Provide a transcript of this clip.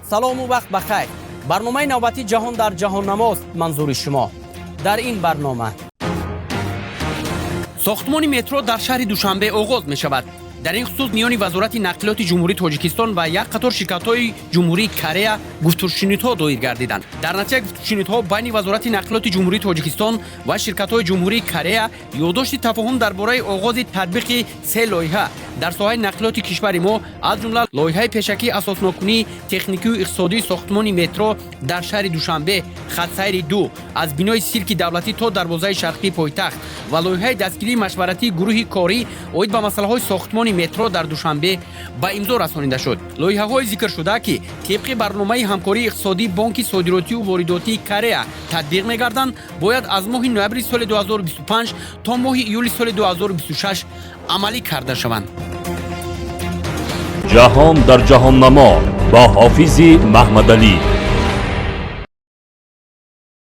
Салому вақт ба хайр. Барномаи навбатӣ «Ҷаҳон дар ҷаҳоннамост» манзури шумо. Дар ин барнома сохтмони метро дар шаҳри Душанбе оғоз мешавад. Дар ин хусус миёни Вазорати нақлиёти Ҷумҳурии Тоҷикистон ва як қатор ширкатҳои Ҷумҳурии Корея гуфтушунидҳо доир гардиданд. Дар натиҷаи гуфтушунидҳо байни Вазорати нақлиёти Ҷумҳурии Тоҷикистон ва ширкатҳои Ҷумҳурии Корея ёддошти тафоҳум дар бораи оғози татбиқи се лоиҳа дар соҳаи нақлиёти кишвари мо, аз ҷумла лоиҳаи пешакии асосноккунии техникию иқтисодии сохтмони метро дар шаҳри Душанбе, хатсайри 2 аз бинои Сирки давлатӣ то дарвозаи шарқии пойтахт ва лоиҳаи дастгирии машваратии гурӯҳи корӣ оид ба масъалаҳои сохтмони метро дар Душанбе ба имзо расонида шуд. Лоиҳаҳои зикршуда, ки тибқи барномаи ҳамкории иқтисодии Бонки содиротию воридотии Корея татбиқ мегарданд, бояд аз моҳи ноябри соли 2025 то моҳи июли соли 2026 амалӣ карда шаванд. Ҷаҳон дар ҷаҳоннамо бо Ҳофизи Маҳмадалӣ.